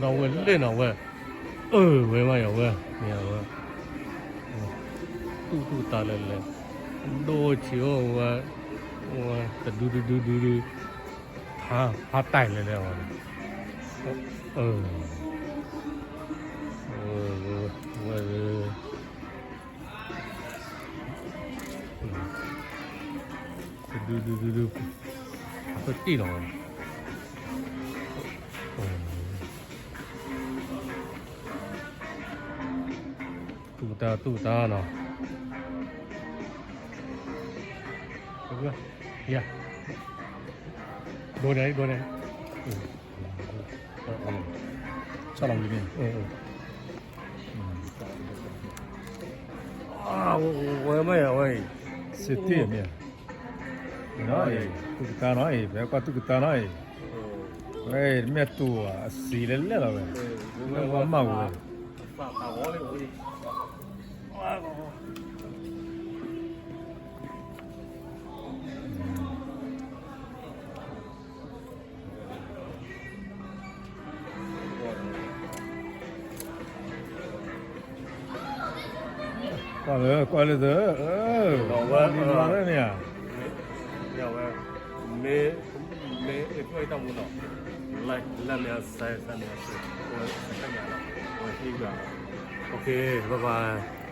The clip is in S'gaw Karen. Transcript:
ဒီးဝဲလဲၣ်နီၤဝဲ, အၢ ဝဲမးယၤဝဲ, မ့ၢ်ဝဲ, တူၢ်တူၢ်တၢ်လဲၣ်လဲၣ်, ဒိၣ်ဆံးအိၣ်ဝဲ, ဝဲ တဒုဒုဒုဒုဒု, ဖါ ဖါတၢ်လဲၣ်လဲၣ်ဝဲ, အၢ ဝဲ ဝဲ ဒုဒုဒုဒု, အတံၢ်လီၤဝဲ, တူၢ်တၢ်တူၢ်တၢ်နီၤ, ယၤ, ဒိၣ်န့ၣ် ဒိၣ်န့ၣ်, ဆီၣ်လီၤဝံၤန့ၣ်, ဝဲမ့ၢ်ဝဲအံၤ, စ့တ့ၢ်မ့ၢ်, နီၤအံၤ တူၢ်ကတၢၢ်နီၤအံၤ ဖဲကွၢ်တူၢ်ကတၢၢ်နီၤအံၤ, ဝဲမ့ၢ်တူၢ်အီၤ အစံးလဲၣ်လဲၣ်လီၤဝဲ, လၢဝဲမၢ်ဝဲ ကွၢ်လၢ ကွၢ်လၢသၢ, လီၤလံလီၤလၢန့ၣ်ဧါ, မ့ၢ် မ့ၢ်အဲၣ်တၢ်မူနီၤ, လၢန့ၣ်အစဲးစဲးန့ၣ်အစဲး, ဝဲဟံးဂၤ, OK, bye bye.